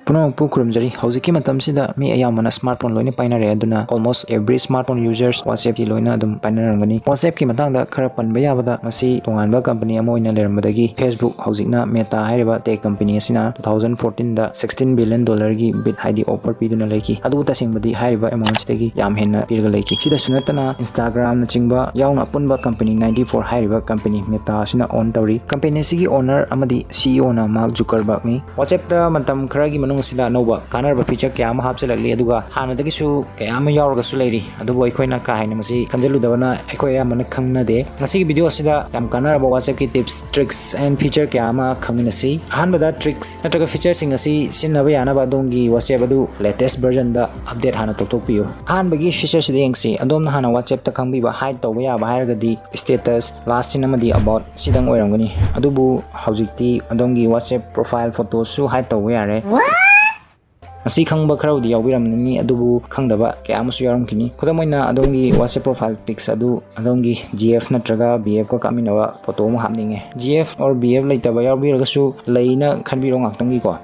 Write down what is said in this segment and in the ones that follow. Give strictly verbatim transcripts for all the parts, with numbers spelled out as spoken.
ꯄꯨꯝꯅꯃꯛꯄꯨ ꯈꯨꯔꯨꯝꯖꯔꯤ꯫ ꯍꯧꯖꯤꯛꯀꯤ ꯃꯇꯝꯁꯤꯗ ꯃꯤ ꯑꯌꯥꯝꯕꯅ smartphone ꯂꯣꯏꯅ ꯄꯥꯏꯅꯔꯦ, ꯑꯗꯨꯅ almost every smartphone users WhatsAppꯇꯤ ꯂꯣꯏꯅ ꯑꯗꯨꯝ ꯄꯥꯏꯅꯔꯝꯒꯅꯤ꯫ WhatsAppꯀꯤ ꯃꯇꯥꯡꯗ ꯈꯔ ꯄꯟꯕ ꯌꯥꯕꯗ, ꯃꯁꯤ ꯇꯣꯉꯥꯟꯕ company ꯑꯃ ꯑꯣꯏꯅ ꯂꯩꯔꯝꯕꯗꯒꯤ Facebook, ꯍꯧꯖꯤꯛꯅ Meta ꯍꯥꯏꯔꯤꯕ tech company ꯑꯁꯤꯅ two thousand fourteenꯗ sixteen billion dollarꯒꯤ bid, ꯍꯥꯏꯗꯤ offer ꯄꯤꯗꯨꯅ ꯂꯩꯈꯤ꯫ ꯑꯗꯨꯕꯨ ꯇꯁꯦꯡꯕꯗꯤ ꯍꯥꯏꯔꯤꯕ amountꯁꯤꯗꯒꯤ ꯌꯥꯝ ꯍꯦꯟꯅ ꯄꯤꯔꯒ ꯂꯩꯈꯤ꯫ ꯁꯤꯗꯁꯨ ꯅꯠꯇꯅ Instagramꯅꯆꯤꯡꯕ ꯌꯥꯎꯅ ꯑꯄꯨꯟꯕ company ninety-four ꯍꯥꯏꯔꯤꯕ company Meta ꯑꯁꯤꯅ own ꯇꯧꯔꯤ꯫ Company ꯑꯁꯤꯒꯤ owner ꯑꯃꯗꯤ CEOꯅ Mark Zuckerbergꯅꯤ꯫ WhatsAppꯇ ꯃꯇꯝ ꯈꯔꯒꯤ ꯃꯅꯨꯡ ꯑꯁꯤꯗ ꯑꯅꯧꯕ ꯀꯥꯟꯅꯔꯕ feature ꯀꯌꯥ ꯑꯃ ꯍꯥꯞꯆꯤꯜꯂꯛꯂꯤ, ꯑꯗꯨꯒ ꯍꯥꯟꯅꯗꯒꯤꯁꯨ ꯀꯌꯥ ꯑꯃ ꯌꯥꯎꯔꯒꯁꯨ ꯂꯩꯔꯤ, ꯑꯗꯨꯕꯨ ꯑꯩꯈꯣꯏꯅ ꯀꯥ ꯍꯦꯟꯅ ꯃꯁꯤ ꯈꯟꯖꯤꯜꯂꯨꯗꯕꯅ ꯑꯩꯈꯣꯏ ꯑꯌꯥꯝꯕꯅ ꯈꯪꯅꯗꯦ꯫ ꯉꯁꯤꯒꯤ video ꯑꯁꯤꯗ ꯌꯥꯝ ꯀꯥꯟꯅꯔꯕ WhatsAppꯀꯤ tips, tricks and feature ꯀꯌꯥ ꯑꯃ ꯈꯪꯃꯤꯟꯅꯁꯤ꯫ ꯑꯍꯥꯟꯕꯗ, tricks ꯅꯠꯇ꯭ꯔꯒ featureꯁꯤꯡ ꯑꯁꯤ ꯁꯤꯖꯤꯟꯅꯕ ꯌꯥꯅꯕ ꯑꯗꯣꯝꯒꯤ WhatsApp ꯑꯗꯨ latest versionꯗ update ꯍꯥꯟꯅ ꯇꯧꯊꯣꯛꯄꯤꯌꯨ꯫ ꯑꯍꯥꯟꯕꯒꯤ featureꯁꯤꯗ ꯌꯦꯡꯁꯤ꯫ ꯑꯗꯣꯝꯅ ꯍꯥꯟꯅ WhatsAppꯇ ꯈꯪꯕꯤꯕ hide ꯇꯧꯕ ꯌꯥꯕ ꯍꯥꯏꯔꯒꯗꯤ status, last seen ꯑꯃꯗꯤ about ꯁꯤꯗꯪ ꯑꯣꯏꯔꯝꯒꯅꯤ꯫ ꯑꯗꯨꯕꯨ ꯍꯧꯖꯤꯛꯇꯤ ꯑꯗꯣꯝꯒꯤ WhatsApp profile photoꯁꯨ hide ꯇꯧꯕ ꯌꯥꯔꯦ꯫ ꯃꯁꯤ ꯈꯪꯕ ꯈꯔꯕꯨꯗꯤ ꯌꯥꯎꯕꯤꯔꯝꯒꯅꯤ, ꯑꯗꯨꯕꯨ ꯈꯪꯗꯕ ꯀꯌꯥ ꯑꯃꯁꯨ ꯌꯥꯎꯔꯝꯈꯤꯅꯤ꯫ ꯈꯨꯗꯝ ꯑꯣꯏꯅ, ꯑꯗꯣꯝꯒꯤ WhatsApp profile pics ꯑꯗꯨ ꯑꯗꯣꯝꯒꯤ GF ꯅꯠꯇ꯭ꯔꯒ BFꯀ ꯀꯥꯞꯃꯤꯟꯅꯕ photo ꯑꯃ ꯍꯥꯞꯅꯤꯡꯉꯦ꯫ GF or BF ꯂꯩꯇꯕ ꯌꯥꯎꯕꯤꯔꯒꯁꯨ ꯂꯩꯅ ꯈꯟꯕꯤꯔꯣ ꯉꯥꯛꯇꯪꯒꯤꯀꯣ꯫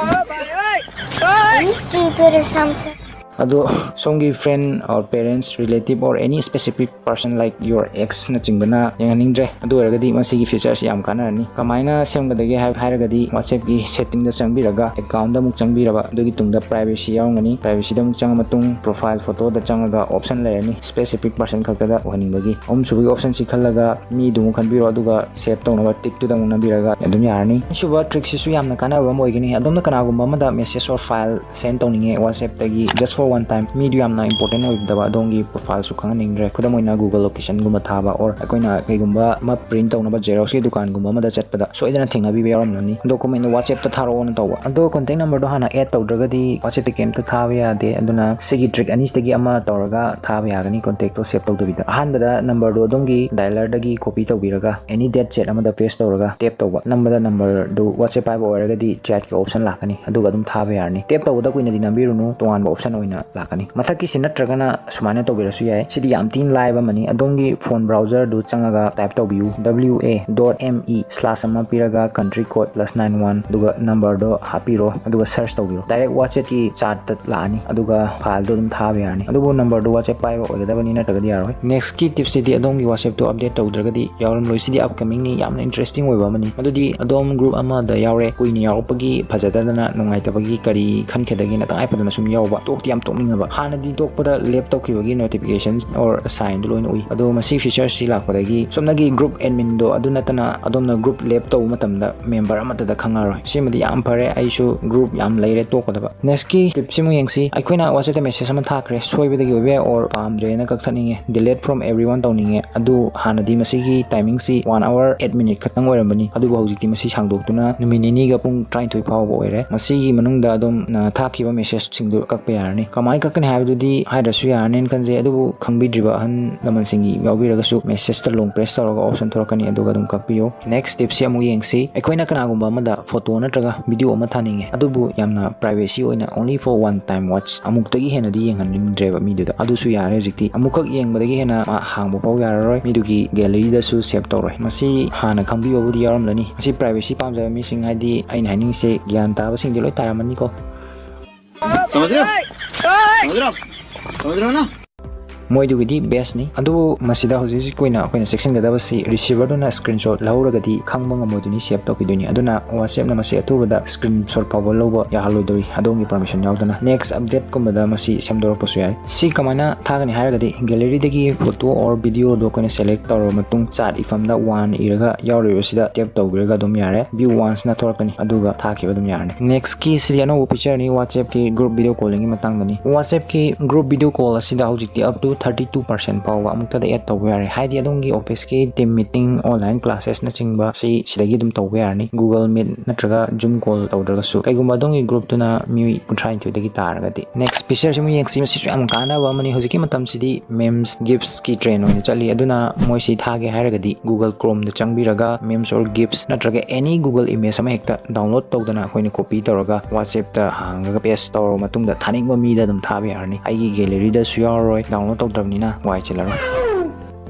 Are you stupid or something? ꯑꯗꯣ ꯁꯣꯝꯒꯤ friend or parents, relative or any specific person like your exꯅꯆꯤꯡꯕꯅ ꯌꯦꯡꯍꯟꯅꯤꯡꯗ꯭ꯔꯦ꯫ ꯑꯗꯨ ꯑꯣꯏꯔꯒꯗꯤ ꯃꯁꯤꯒꯤ featureꯁꯤ ꯌꯥꯝ ꯀꯥꯟꯅꯔꯅꯤ꯫ ꯀꯃꯥꯏꯅ ꯁꯦꯝꯒꯗꯒꯦ ꯍꯥꯏ-, ꯍꯥꯏꯔꯒꯗꯤ WhatsAppꯀꯤ settingꯗ ꯆꯪꯕꯤꯔꯒ, accountꯗ ꯑꯃꯨꯛ ꯆꯪꯕꯤꯔꯕ, ꯑꯗꯨꯒꯤ ꯇꯨꯡꯗ privacy ꯌꯥꯎꯔꯝꯒꯅꯤ꯫ Privacyꯗ ꯑꯃꯨꯛ ꯆꯪꯉ ꯃꯇꯨꯡ profile photoꯗ ꯆꯪꯉꯒ option ꯂꯩꯔꯅꯤ, specific person ꯈꯛꯇꯗ ꯑꯣꯏꯍꯟꯅꯤꯡꯕꯒꯤ꯫ ꯑꯍꯨꯝꯁꯨꯕꯒꯤ optionꯁꯤ ꯈꯜꯂꯒ ꯃꯤꯗꯨ ꯑꯃꯨꯛ ꯈꯟꯕꯤꯔꯣ, ꯑꯗꯨꯒ save ꯇꯧꯅꯕ tickꯇꯨꯗ ꯑꯃꯨꯛ ꯅꯝꯕꯤꯔꯒ ꯑꯗꯨꯝ ꯌꯥꯔꯅꯤ꯫ ꯑꯅꯤꯁꯨꯕ trickꯁꯤꯁꯨ ꯌꯥꯝꯅ ꯀꯥꯟꯅꯕ ꯑꯃ ꯑꯣꯏꯒꯅꯤ꯫ ꯑꯗꯣꯝꯅ ꯀꯅꯥꯒꯨꯝꯕ ꯑꯃꯗ message or file send ꯇꯧꯅꯤꯡꯉꯦ WhatsAppꯇꯒꯤ, just for one time, ꯃꯤꯗꯨ ꯌꯥꯝꯅ important ꯑꯣꯏꯗꯕ, ꯑꯗꯣꯝꯒꯤ profileꯁꯨ ꯈꯪꯍꯟꯅꯤꯡꯗ꯭ꯔꯦ꯫ ꯈꯨꯗꯝ ꯑꯣꯏꯅ, Google locationꯒꯨꯝꯕ ꯊꯥꯕ, or ꯑꯩꯈꯣꯏꯅ ꯀꯩꯒꯨꯝꯕ ꯑꯃ print ꯇꯧꯅꯕ xeroxꯀꯤ ꯗꯨꯀꯥꯟꯒꯨꯝꯕ ꯑꯃꯗ ꯆꯠꯄꯗ ꯁꯣꯏꯗꯅ ꯊꯦꯡꯅꯕꯤꯕ ꯌꯥꯎꯔꯝꯂꯅꯤ꯫ Documentꯗꯨ WhatsAppꯇ ꯊꯥꯔꯛꯑꯣꯅ ꯇꯧꯕ꯫ ꯑꯗꯣ contact numberꯗꯣ ꯍꯥꯟꯅ add ꯇꯧꯗ꯭ꯔꯒꯗꯤ WhatsAppꯇ ꯀꯩꯝꯇ ꯊꯥꯕ ꯌꯥꯗꯦ꯫ ꯑꯗꯨꯅ ꯁꯤꯒꯤ trick ꯑꯅꯤꯁꯤꯗꯒꯤ ꯑꯃ ꯇꯧꯔꯒ ꯊꯥꯕ ꯌꯥꯒꯅꯤ, contactꯇꯣ save ꯇꯧꯗꯕꯤꯗ꯫ ꯑꯍꯥꯟꯕꯗ numberꯗꯣ ꯑꯗꯣꯝꯒꯤ dialerꯗꯒꯤ copy ꯇꯧꯕꯤꯔꯒ, any date chat ꯑꯃꯗ paste ꯇꯧꯔꯒ tap ꯇꯧꯕ꯫ ꯅꯝꯕꯗ numberꯗꯨ WhatsApp ꯄꯥꯏꯕ ꯑꯣꯏꯔꯒꯗꯤ chatꯀꯤ option ꯂꯥꯛꯀꯅꯤ, ꯑꯗꯨꯒ ꯑꯗꯨꯝ ꯊꯥꯕ ꯌꯥꯔꯅꯤ꯫ Tap ꯇꯧꯕꯗ ꯀꯨꯏꯅꯗꯤ ꯅꯝꯕꯤꯔꯨꯅꯨ, ꯇꯣꯉꯥꯟꯕ option ꯑꯣꯏꯅ ꯂꯥꯛꯀꯅꯤ꯫ ꯃꯊꯛꯀꯤꯁꯤ ꯅꯠꯇ꯭ꯔꯒꯅ ꯁꯨꯃꯥꯏꯅ ꯇꯧꯕꯤꯔꯁꯨ ꯌꯥꯏ꯫ ꯁꯤꯗꯤ ꯌꯥꯝ ꯊꯤꯅ ꯂꯥꯏꯕ ꯑꯃꯅꯤ꯫ ꯑꯗꯣꯝꯒꯤ phone browserꯗꯨ ꯆꯪꯉꯒ type ꯇꯧꯕꯤꯌꯨ, W A dot M E slash ꯑꯃ ꯄꯤꯔꯒ country code plus nine one, ꯑꯗꯨꯒ numberꯗꯣ ꯍꯥꯞꯄꯤꯔꯣ, ꯑꯗꯨꯒ search ꯇꯧꯕꯤꯔꯣ꯫ Direct WhatsAppꯀꯤ chatꯇ ꯂꯥꯛꯑꯅꯤ, ꯑꯗꯨꯒ fileꯗꯣ ꯑꯗꯨꯝ ꯊꯥꯕ ꯌꯥꯔꯅꯤ꯫ ꯑꯗꯨꯕꯨ numberꯗꯣ WhatsApp ꯄꯥꯏꯕ ꯑꯣꯏꯒꯗꯕꯅꯤ, ꯅꯠꯇ꯭ꯔꯒꯗꯤ ꯌꯥꯔꯣꯏ꯫ Nextꯀꯤ tipꯁꯤꯗꯤ ꯑꯗꯣꯝꯒꯤ WhatsAppꯇꯣ update ꯇꯧꯗ꯭ꯔꯒꯗꯤ ꯌꯥꯎꯔꯝꯂꯣꯏ꯫ ꯁꯤꯗꯤ upcomingꯅꯤ, ꯌꯥꯝꯅ interesting ꯑꯣꯏꯕ ꯑꯃꯅꯤ꯫ ꯃꯗꯨꯗꯤ ꯑꯗꯣꯝ group ꯑꯃꯗ ꯌꯥꯎꯔꯦ, ꯀꯨꯏꯅ ꯌꯥꯎꯔꯛꯄꯒꯤ ꯐꯖꯗꯗꯅ ꯅꯨꯡꯉꯥꯏꯇꯕꯒꯤ ꯀꯔꯤ ꯈꯟꯈꯤꯗꯒꯦꯅ ꯇꯉꯥꯏ ꯐꯗꯅ ꯁꯨꯝ ꯌꯥꯎꯕ, ꯇꯣꯛꯇꯤ ꯌꯥꯝ ꯇꯣꯛꯅꯤꯡꯉꯕ꯫ ꯍꯥꯟꯅꯗꯤ ꯇꯣꯛꯄꯗ left ꯇꯧꯈꯤꯕꯒꯤ notification or signꯗꯨ ꯂꯣꯏꯅ ꯎꯏ꯫ ꯑꯗꯣ ꯃꯁꯤ featureꯁꯤ ꯂꯥꯛꯄꯗꯒꯤ ꯁꯣꯝꯗꯒꯤ group adminꯗꯣ ꯑꯗꯨ ꯅꯠꯇꯅ ꯑꯗꯣꯝꯅ group left ꯇꯧꯕ ꯃꯇꯝꯗ member ꯑꯃꯠꯇꯗ ꯈꯪꯉꯔꯣꯏ꯫ ꯁꯤꯃꯗꯤ ꯌꯥꯝ ꯐꯔꯦ, ꯑꯩꯁꯨ group ꯌꯥꯝ ꯂꯩꯔꯦ ꯇꯣꯛꯀꯗꯕ꯫ Nextꯀꯤ tipꯁꯤꯃꯨꯛ ꯌꯦꯡꯁꯤ꯫ ꯑꯩꯈꯣꯏꯅ WhatsAppꯇ message ꯑꯃ ꯊꯥꯈ꯭ꯔꯦ, ꯁꯣꯏꯕꯗꯒꯤ ꯑꯣꯏꯕ ꯌꯥꯏ or ꯄꯥꯝꯗ꯭ꯔꯦꯅ ꯀꯛꯊꯠꯅꯤꯡꯉꯦ, delete from everyone ꯇꯧꯅꯤꯡꯉꯦ, ꯑꯗꯨ ꯍꯥꯟꯅꯗꯤ ꯃꯁꯤꯒꯤ timingꯁꯤ one hour eight minute ꯈꯛꯇꯪ ꯑꯣꯏꯔꯝꯕꯅꯤ, ꯑꯗꯨꯕꯨ ꯍꯧꯖꯤꯛꯇꯤ ꯃꯁꯤ ꯁꯥꯡꯗꯣꯛꯇꯨꯅ ꯅꯨꯃꯤꯠ ꯅꯤꯅꯤꯒ ꯄꯨꯡ ꯇꯔꯥꯅꯤꯊꯣꯏ ꯐꯥꯎꯕ ꯑꯣꯏꯔꯦ꯫ ꯃꯁꯤꯒꯤ ꯃꯅꯨꯡꯗ ꯑꯗꯣꯝꯅ ꯊꯥꯈꯤꯕ messageꯁꯤꯡꯗꯨ ꯀꯛꯄ ꯌꯥꯔꯅꯤ꯫ ꯀꯃꯥꯏꯅ ꯀꯛꯀꯅꯤ ꯍꯥꯏꯕꯗꯨꯗꯤ ꯍꯥꯏꯗ꯭ꯔꯁꯨ ꯌꯥꯔꯅꯤꯅ ꯈꯟꯖꯩ, ꯑꯗꯨꯕꯨ ꯈꯪꯕꯤꯗ꯭ꯔꯤꯕ ꯑꯍꯜ ꯂꯃꯟꯁꯤꯡꯒꯤ ꯌꯥꯎꯕꯤꯔꯒꯁꯨ messageꯇ long press ꯇꯧꯔꯒ option ꯊꯣꯔꯛꯀꯅꯤ, ꯑꯗꯨꯒ ꯑꯗꯨꯝ ꯀꯛꯄꯤꯌꯨ꯫ Next tipꯁꯤ ꯑꯃꯨꯛ ꯌꯦꯡꯁꯤ꯫ ꯑꯩꯈꯣꯏꯅ ꯀꯅꯥꯒꯨꯝꯕ ꯑꯃꯗ photo ꯅꯠꯇ꯭ꯔꯒ video ꯑꯃ ꯊꯥꯅꯤꯡꯉꯦ, ꯑꯗꯨꯕꯨ ꯌꯥꯝꯅ privacy ꯑꯣꯏꯅ only for one time watch, ꯑꯃꯨꯛꯇꯒꯤ ꯍꯦꯟꯅꯗꯤ ꯌꯦꯡꯍꯟꯅꯤꯡꯗ꯭ꯔꯦꯕ ꯃꯤꯗꯨꯗ꯫ ꯑꯗꯨꯁꯨ ꯌꯥꯔꯦ ꯍꯧꯖꯤꯛꯇꯤ꯫ ꯑꯃꯨꯛꯈꯛ ꯌꯦꯡꯕꯗꯒꯤ ꯍꯦꯟꯅ ꯃꯥ ꯍꯥꯡꯕ ꯐꯥꯎ ꯌꯥꯔꯔꯣꯏ, ꯃꯤꯗꯨꯒꯤ galleryꯗꯁꯨ save ꯇꯧꯔꯣꯏ꯫ ꯃꯁꯤ ꯍꯥꯟꯅ ꯈꯪꯕꯤꯕꯕꯨꯗꯤ ꯌꯥꯎꯔꯝꯂꯅꯤ꯫ ꯃꯁꯤ privacy ꯄꯥꯝꯖꯕ ꯃꯤꯁꯤꯡ, ꯍꯥꯏꯗꯤ ꯑꯩꯅ ꯍꯥꯏꯅꯤꯡꯉꯤꯁꯦ ꯒ꯭ꯌꯥꯟ ꯇꯥꯕꯁꯤꯡꯗꯤ ꯂꯣꯏ ꯇꯥꯔꯝꯃꯅꯤꯀꯣ꯫ समझ रहे हो? समझ रहे हो? समझ रहे हो ना? ꯃꯣꯏꯗꯨꯒꯤꯗꯤ bestꯅꯤ꯫ ꯑꯗꯨꯕꯨ ꯃꯁꯤꯗ ꯍꯧꯖꯤꯛ ꯍꯧꯖꯤꯛ ꯑꯣꯏꯅ ꯑꯩꯈꯣꯏꯅ ꯆꯦꯛꯁꯤꯟꯒꯗꯕꯁꯤ receiverꯗꯨꯅ screenshot ꯂꯧꯍꯧꯔꯒꯗꯤ ꯈꯪꯕ ꯉꯝꯃꯣꯏꯗꯣꯏꯅꯤ, save ꯇꯧꯈꯤꯗꯣꯏꯅꯤ꯫ ꯑꯗꯨꯅ WhatsAppꯅ ꯃꯁꯤ ꯑꯊꯨꯕꯗ screenshot ꯐꯥꯎꯕ ꯂꯧꯕ ꯌꯥꯍꯜꯂꯣꯏꯗꯧꯔꯤ, ꯑꯗꯣꯝꯒꯤ permission ꯌꯥꯎꯗꯅ꯫ Next updateꯀꯨꯝꯕꯗ ꯃꯁꯤ ꯁꯦꯝꯗꯣꯔꯛꯄꯁꯨ ꯌꯥꯏ꯫ ꯁꯤ ꯀꯃꯥꯏꯅ ꯊꯥꯒꯅꯤ ꯍꯥꯏꯔꯒꯗꯤ, galleryꯗꯒꯤ photo or videoꯗꯣ ꯑꯩꯈꯣꯏꯅ select ꯇꯧꯔꯕ ꯃꯇꯨꯡ, chat ꯏꯐꯝꯗ one ꯏꯔꯒ ꯌꯥꯎꯔꯤꯕꯁꯤꯗ tap ꯇꯧꯕꯤꯔꯒ ꯑꯗꯨꯝ ꯌꯥꯔꯦ꯫ View onceꯅ ꯊꯣꯔꯛꯀꯅꯤ, ꯑꯗꯨꯒ ꯊꯥꯈꯤꯕ ꯑꯗꯨꯝ ꯌꯥꯔꯅꯤ꯫ Nextꯀꯤ ꯁꯤꯗꯤ ꯑꯅꯧꯕ featureꯅꯤ, WhatsAppꯀꯤ group video callingꯒꯤ ꯃꯇꯥꯡꯗꯅꯤ꯫ WhatsAppꯀꯤ group video call ꯑꯁꯤꯗ ꯍꯧꯖꯤꯛꯇꯤ up to thirty two percent ꯐꯥꯎꯕ ꯑꯃꯨꯛꯇꯗ add ꯇꯧꯕ ꯌꯥꯔꯦ꯫ ꯍꯥꯏꯗꯤ ꯑꯗꯣꯝꯒꯤ office ꯀꯤ team meeting, online classes ꯅꯆꯤꯡꯕ ꯁꯤ ꯁꯤꯗꯒꯤ ꯑꯗꯨꯝ ꯇꯧꯕ ꯌꯥꯔꯅꯤ, Google Meet ꯅꯠꯇ꯭ꯔꯒ Zoom call ꯇꯧꯗ꯭ꯔꯒꯁꯨ꯫ ꯀꯩꯒꯨꯝꯕ ꯑꯗꯣꯝꯒꯤ group ꯇꯨꯅ ꯃꯤꯑꯣꯏ ꯀꯨꯟꯊ꯭ꯔꯥ ꯅꯤꯊꯣꯏꯗꯒꯤ ꯇꯥꯔꯒꯗꯤ꯫ Next feature ꯁꯤ ꯑꯃꯨꯛ ꯌꯦꯡꯁꯤ꯫ ꯃꯁꯤꯁꯨ ꯌꯥꯝ ꯀꯥꯟꯅꯕ ꯑꯃꯅꯤ꯫ ꯍꯧꯖꯤꯛꯀꯤ ꯃꯇꯝꯁꯤꯗꯤ memes, gifs ꯀꯤ trend ꯑꯣꯏꯅ ꯆꯠꯂꯤ꯫ ꯑꯗꯨꯅ ꯃꯣꯏꯁꯤ ꯊꯥꯒꯦ ꯍꯥꯏꯔꯒꯗꯤ Google Chrome ꯗ ꯆꯪꯕꯤꯔꯒ memes or gifs ꯅꯠꯇ꯭ꯔꯒ any Google image ꯑꯃ ꯍꯦꯛꯇ download ꯇꯧꯗꯅ ꯑꯩꯈꯣꯏꯅ copy ꯇꯧꯔꯒ WhatsApp ꯇ ꯍꯥꯡꯉꯒ paste ꯇꯧꯔꯕ ꯃꯇꯨꯡꯗ ꯊꯥꯅꯤꯡꯕ ꯃꯤꯗ ꯑꯗꯨꯝ ꯊꯥꯕ ꯌꯥꯔꯅꯤ꯫ ꯑꯩꯒꯤ gallery ꯗꯁꯨ ꯌꯥꯎꯔꯔꯣꯏ, download ꯇꯧꯗ꯭ꯔꯕꯅꯤꯅ ꯋꯥꯏ ꯆꯤꯜꯂꯔꯣꯏ꯫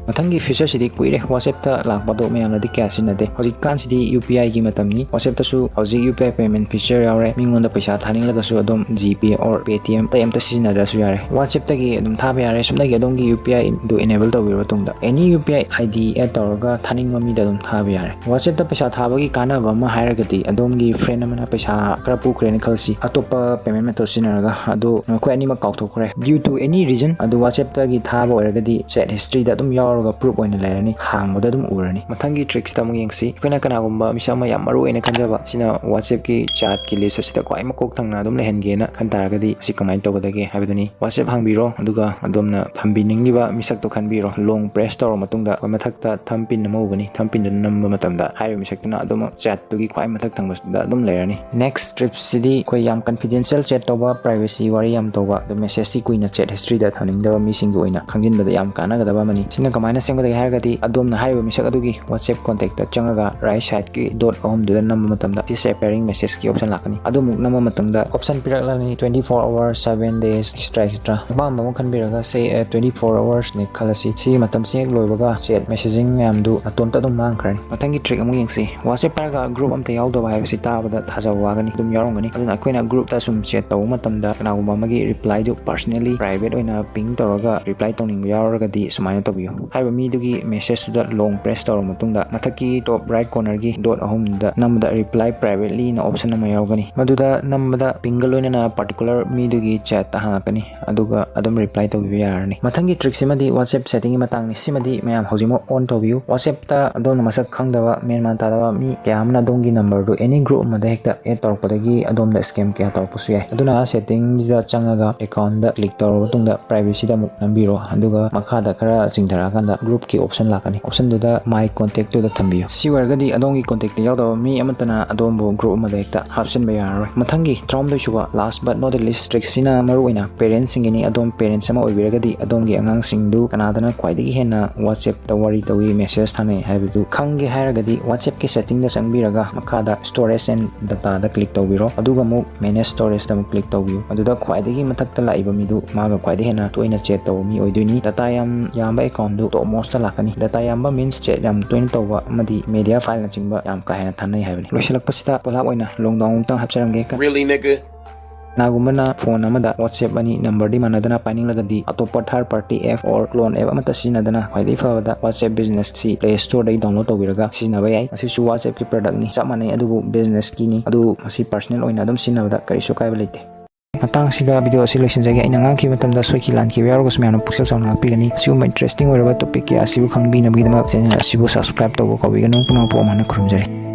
ꯃꯊꯪꯒꯤ feature ꯁꯤꯗꯤ ꯀꯨꯏꯔꯦ WhatsApp ꯇ ꯂꯥꯛꯄꯗꯣ, ꯃꯌꯥꯝꯅꯗꯤ ꯀꯌꯥ ꯁꯤꯖꯤꯟꯅꯗꯦ꯫ ꯍꯧꯖꯤꯛꯀꯥꯟꯁꯤꯗꯤ U P I ꯒꯤ ꯃꯇꯝꯅꯤ꯫ WhatsApp ꯇꯁꯨ ꯍꯧꯖꯤꯛ U P I payment feature ꯌꯥꯎꯔꯦ꯫ ꯃꯤꯉꯣꯟꯗ ꯄꯩꯁꯥ ꯊꯥꯅꯤꯡꯂꯒꯁꯨ ꯑꯗꯨꯝ GPay or Paytm ꯑꯇꯩ ꯑꯝꯇ ꯁꯤꯖꯤꯟꯅꯗ꯭ꯔꯁꯨ ꯌꯥꯔꯦ꯫ WhatsApp ꯇꯒꯤ ꯑꯗꯨꯝ ꯊꯥꯕ ꯌꯥꯔꯦ꯫ ꯁꯨꯞꯅꯒꯤ ꯑꯗꯣꯝꯒꯤ U P I do enable ꯇꯧꯕꯤꯔꯕ ꯃꯇꯨꯡꯗ any U P I I D add ꯇꯧꯔꯒ ꯊꯥꯅꯤꯡꯕ ꯃꯤꯗ ꯑꯗꯨꯝ ꯊꯥꯕ ꯌꯥꯔꯦ꯫ WhatsApp ꯇ ꯄꯩꯁꯥ ꯊꯥꯕꯒꯤ ꯀꯥꯟꯅꯕ ꯑꯃ ꯍꯥꯏꯔꯒꯗꯤ, ꯑꯗꯣꯝꯒꯤ friend ꯑꯃꯅ ꯄꯩꯁꯥ ꯈꯔ ꯄꯨꯈ꯭ꯔꯦꯅ ꯈꯜꯂꯁꯤ, ꯑꯇꯣꯞꯄ payment method ꯁꯤꯖꯤꯟꯅꯔꯒ, ꯑꯗꯣ ꯅꯈꯣꯏ ꯑꯅꯤꯃꯛ ꯀꯥꯎꯊꯣꯛꯈ꯭ꯔꯦ, due to any reason ꯑꯗꯨ WhatsApp ꯇꯒꯤ ꯊꯥꯕ ꯑꯣꯏꯔꯒꯗꯤ chat history ꯗ ꯑꯗꯨꯝ ꯌꯥꯎꯔꯒ proof ꯑꯣꯏꯅ ꯂꯩꯔꯅꯤ, ꯍꯥꯡꯕꯗ ꯑꯗꯨꯝ ꯎꯔꯅꯤ꯫ ꯃꯊꯪꯒꯤ trick ꯁꯤꯗ ꯑꯃꯨꯛ ꯌꯦꯡꯁꯤ꯫ ꯑꯩꯈꯣꯏꯅ ꯀꯅꯥꯒꯨꯝꯕ ꯃꯤꯁꯛ ꯑꯃ ꯌꯥꯝ ꯃꯔꯨ ꯑꯣꯏꯅ ꯈꯟꯖꯕ, ꯁꯤꯅ WhatsApp ꯀꯤ chat ꯀꯤ list ꯑꯁꯤꯗ ꯈ꯭ꯋꯥꯏ ꯃꯀꯣꯛ ꯊꯪꯅ ꯑꯗꯨꯝ ꯂꯩꯍꯟꯒꯦꯅ ꯈꯟ ꯇꯥꯔꯒꯗꯤ ꯁꯤ ꯀꯃꯥꯏꯅ ꯇꯧꯒꯗꯒꯦ ꯍꯥꯏꯕꯗꯨꯅꯤ꯫ WhatsApp ꯍꯥꯡꯕꯤꯔꯣ, ꯑꯗꯨꯒ ꯑꯗꯣꯝꯅ ꯊꯝꯕꯤꯅꯤꯡꯂꯤꯕ ꯃꯤꯁꯛꯇꯣ ꯈꯟꯕꯤꯔꯣ꯫ Long press ꯇꯧꯔꯕ ꯃꯇꯨꯡꯗ ꯑꯩꯈꯣꯏ ꯃꯊꯛꯇ thumb print ꯑꯃ ꯎꯒꯅꯤ꯫ Thumb print ꯗꯨ ꯅꯝꯕ ꯃꯇꯝꯗ ꯍꯥꯏꯔꯤꯕ ꯃꯤꯁꯛꯇꯨꯅ ꯑꯗꯨꯃꯛ chat ꯇꯨꯒꯤ ꯈ꯭ꯋꯥꯏ ꯃꯊꯛ ꯊꯪꯕꯁꯤꯗ ꯑꯗꯨꯝ ꯂꯩꯔꯅꯤ꯫ Next trick ꯁꯤꯗꯤ ꯑꯩꯈꯣꯏ ꯌꯥꯝ confidential chat ꯇꯧꯕ, privacy ꯋꯥꯔꯤ ꯌꯥꯝ ꯇꯧꯕ, ꯑꯗꯨ message ꯁꯤ ꯀꯨꯏꯅ chat history ꯗ ꯊꯝꯅꯤꯡꯗꯕ ꯃꯤꯁꯤꯡꯒꯤ ꯑꯣꯏꯅ ꯈꯪꯖꯤꯟꯕꯗ ꯌꯥꯝ ꯀꯥꯟꯅꯒꯗꯕ ꯑꯃꯅꯤ꯫ ꯁꯤꯅ ꯀꯃꯥꯏꯅ ꯁꯦꯝꯒꯗꯒꯦ ꯍꯥꯏꯔꯒꯗꯤ, ꯑꯗꯣꯝꯅ ꯍꯥꯏꯔꯤꯕ ꯃꯤꯁꯛ ꯑꯗꯨꯒꯤ WhatsApp contact ꯇ ꯆꯪꯉꯒ right side ꯀꯤ dot ꯑꯍꯨꯝꯗꯨꯗ ꯅꯝꯕ ꯃꯇꯝꯗ disappearing message ꯀꯤ option ꯂꯥꯛꯀꯅꯤ꯫ ꯑꯗꯨꯃꯨꯛ ꯅꯝꯕ ꯃꯇꯨꯡꯗ option ꯄꯤꯔꯛꯂꯅꯤ, twenty four hours, seven days, et cetera et cetera꯫ ꯑꯄꯥꯝꯕ ꯑꯃ ꯈꯟꯕꯤꯔꯒ, say, twenty four hours ꯅꯤ ꯈꯜꯂꯁꯤ꯫ ꯁꯤꯒꯤ ꯃꯇꯝꯁꯤ ꯍꯦꯛ ꯂꯣꯏꯕꯒ chat messaging ꯃꯌꯥꯝꯗꯨ ꯃꯇꯣꯝꯇ ꯑꯗꯨꯝ ꯃꯥꯡꯈ꯭ꯔꯅꯤ꯫ ꯃꯊꯪꯒꯤ trick ꯑꯃꯨꯛ ꯌꯦꯡꯁꯤ꯫ WhatsApp ꯄꯥꯏꯔꯒ group ꯑꯝꯇ ꯌꯥꯎꯗꯕ ꯍꯥꯏꯕꯁꯤ ꯇꯥꯕꯗ ꯊꯥꯖꯕ ꯋꯥꯒꯅꯤ꯫ ꯑꯗꯨꯅ ꯑꯩꯈꯣꯏꯅ group ꯇ ꯁꯨꯝ chat ꯇꯧꯕ ꯃꯇꯝꯗ ꯀꯅꯥꯒꯨꯝꯕ ꯑꯃꯒꯤ reply ꯗꯨ personally private ꯑꯣꯏꯅ ping ꯇꯧꯔꯒ reply ꯇꯧꯅꯤꯡꯕ ꯌꯥꯎꯔꯒꯗꯤ ꯁꯨꯃꯥꯏꯅ ꯇꯧꯕꯤꯌꯨ꯫ ꯍꯥꯏꯔꯤꯕ ꯃꯤꯗꯨꯒꯤ message ꯇꯨꯗ long press ꯇꯧꯔꯕ ꯃꯇꯨꯡꯗ, ꯃꯊꯛꯀꯤ top right corner ꯒꯤ dot ꯑꯍꯨꯝꯗ ꯅꯝꯕꯗ reply privately ꯅ option ꯑꯃ ꯌꯥꯎꯒꯅꯤ꯫ ꯃꯗꯨꯗ ꯅꯝꯕꯗ ping ꯒ ꯂꯣꯏꯅꯅ particular ꯃꯤꯗꯨꯒꯤ chat ꯇ ꯍꯪꯉꯛꯀꯅꯤ, ꯑꯗꯨꯒ ꯑꯗꯨꯝ reply ꯇꯧꯕꯤꯕ ꯌꯥꯔꯅꯤ꯫ ꯃꯊꯪꯒꯤ trick ꯁꯤꯃꯗꯤ WhatsApp setting ꯒꯤ ꯃꯇꯥꯡꯅꯤ꯫ ꯁꯤꯃꯗꯤ ꯃꯌꯥꯝ ꯍꯧꯖꯤꯛꯃꯛ on ꯇꯧꯕꯤꯌꯨ꯫ WhatsApp ꯇ ꯑꯗꯣꯝꯅ ꯃꯁꯛ ꯈꯪꯗꯕ, ꯃꯦꯟ ꯃꯥꯟ ꯇꯥꯗꯕ ꯃꯤ ꯀꯌꯥ ꯑꯃꯅ ꯑꯗꯣꯝꯒꯤ number ꯗꯨ any group ꯑꯃꯗ ꯍꯦꯛꯇ add ꯇꯧꯔꯛꯄꯗꯒꯤ ꯑꯗꯣꯝꯗ scam ꯀꯌꯥ ꯇꯧꯔꯛꯄꯁꯨ ꯌꯥꯏ꯫ ꯑꯗꯨꯅ setting ꯁꯤꯗ ꯆꯪꯉꯒ account ꯗ click ꯇꯧꯔꯕ ꯃꯇꯨꯡꯗ privacy ꯗ ꯑꯃꯨꯛ ꯅꯝꯕꯤꯔꯣ, ꯑꯗꯨꯒ ꯃꯈꯥꯗ ꯈꯔ ꯆꯤꯡꯊꯔꯛꯑꯀꯥꯟꯗ group ꯀꯤ option ꯂꯥꯛꯀꯅꯤ꯫ Option ꯗꯨꯗ My Contact ꯇꯨꯗ ꯊꯝꯕꯤꯌꯨ꯫ ꯁꯤ ꯑꯣꯏꯔꯒꯗꯤ ꯑꯗꯣꯝꯒꯤ contact ꯇ ꯌꯥꯎꯗꯕ ꯃꯤ ꯑꯃꯠꯇꯅ ꯑꯗꯣꯝꯕꯨ group ꯑꯃꯗ ꯍꯦꯛꯇ ꯍꯥꯞꯆꯤꯟꯕ ꯌꯥꯔꯔꯣꯏ꯫ ꯃꯊꯪꯒꯤ ꯇꯔꯥꯍꯨꯝꯗꯣꯏ ꯁꯨꯕ, last but not the least trick ꯁꯤꯅ ꯃꯔꯨꯑꯣꯏꯅ parents ꯁꯤꯡꯒꯤꯅꯤ꯫ ꯑꯗꯣꯝ parents ꯑꯃ ꯑꯣꯏꯕꯤꯔꯒꯗꯤ ꯑꯗꯣꯝꯒꯤ ꯑꯉꯥꯡꯁꯤꯡꯗꯨ ꯀꯅꯥꯗꯅ ꯈ꯭ꯋꯥꯏꯗꯒꯤ ꯍꯦꯟꯅ WhatsApp ꯇ ꯋꯥꯔꯤ ꯇꯧꯏ, message ꯊꯥꯅꯩ ꯍꯥꯏꯕꯗꯨ ꯈꯪꯒꯦ ꯍꯥꯏꯔꯒꯗꯤ WhatsApp ꯀꯤ setting ꯗ ꯆꯪꯕꯤꯔꯒ ꯃꯈꯥꯗ Storage and Data the click ꯇꯧꯕꯤꯔꯣ꯫ ꯑꯗꯨꯒ ꯑꯃꯨꯛ Manage Storage ꯇ ꯑꯃꯨꯛ click ꯇꯧꯕꯤꯌꯨ꯫ ꯑꯗꯨꯗ ꯈ꯭ꯋꯥꯏꯗꯒꯤ ꯃꯊꯛꯇ ꯂꯥꯛꯏꯕ ꯃꯤꯗꯨ ꯃꯥꯒ ꯈ꯭ꯋꯥꯏꯗꯒꯤ ꯍꯦꯟꯅ ꯇꯣꯏꯅ chat ꯇꯧꯕ ꯃꯤ ꯑꯣꯏꯗꯣꯏꯅꯤ꯫ Data ꯌꯥꯝ ꯌꯥꯝꯕ account ꯗꯨ topmost ꯇ ꯂꯥꯛꯀꯅꯤ꯫ Data ꯌꯥꯝꯕ means chat ꯌꯥꯝ ꯇꯣꯏꯅ ꯇꯧꯕ ꯑꯃꯗꯤ media file ꯅꯆꯤꯡꯕ ꯌꯥꯝ ꯀꯥ ꯍꯦꯟꯅ ꯊꯥꯅꯩ ꯍꯥꯏꯕꯅꯤ꯫ ꯂꯣꯏꯁꯤꯜꯂꯛꯄꯁꯤꯗ ꯄꯣꯂꯥꯞ ꯑꯣꯏꯅ long down ꯑꯃꯨꯛꯇꯪ ꯍꯥꯞꯆꯔꯝꯒꯦ꯫ Really, nigga? ꯀꯅꯥꯒꯨꯝꯕꯅ phone ꯑꯃꯗ WhatsApp ꯑꯅꯤ number ꯗꯤ ꯃꯥꯟꯅꯗꯅ ꯄꯥꯏꯅꯤꯡꯂꯒꯗꯤ, ꯑꯇꯣꯞꯄ third party app or clone app ꯑꯃꯠꯇ ꯁꯤꯖꯤꯟꯅꯗꯅ ꯈ꯭ꯋꯥꯏꯗꯒꯤ ꯐꯕꯗ WhatsApp Business ꯁꯤ Play Store ꯗꯒꯤ download ꯇꯧꯕꯤꯔꯒ ꯁꯤꯖꯤꯟꯅꯕ ꯌꯥꯏ꯫ ꯃꯁꯤꯁꯨ WhatsApp ꯀꯤ product ꯅꯤ, ꯆꯞ ꯃꯥꯟꯅꯩ, ꯑꯗꯨꯕꯨ business ꯀꯤꯅꯤ꯫ ꯑꯗꯨ ꯃꯁꯤ personal ꯑꯣꯏꯅ ꯑꯗꯨꯝ ꯁꯤꯖꯤꯟꯅꯕꯗ ꯀꯔꯤꯁꯨ ꯑꯀꯥꯏꯕ ꯂꯩꯇꯦ꯫ ꯃꯇꯥꯡꯁꯤꯗ video ꯑꯁꯤ ꯂꯣꯏꯁꯤꯟꯖꯒꯦ꯫ ꯑꯩꯅ ꯉꯥꯡꯈꯤꯕ ꯃꯇꯝꯗ ꯁꯣꯏꯈꯤ ꯂꯥꯟꯈꯤꯕ ꯌꯥꯎꯔꯒꯁꯨ ꯃꯌꯥꯝꯅ ꯄꯨꯛꯆꯦꯜ ꯆꯥꯎꯅ ꯉꯥꯛꯄꯤꯒꯅꯤ꯫ ꯑꯁꯤꯒꯨꯝꯕ interesting ꯑꯣꯏꯔꯕ topic ꯀꯌꯥ ꯑꯁꯤꯕꯨ ꯈꯪꯕꯤꯅꯕꯒꯤꯗꯃꯛ channel ꯑꯁꯤꯕꯨ subscribe ꯇꯧꯕ ꯀꯥꯎꯕꯤꯒꯅꯨ꯫ ꯄꯨꯝꯅꯃꯛꯄꯨ ꯑꯃꯨꯛ ꯍꯟꯅ ꯈꯨꯔꯨꯝꯖꯔꯤ꯫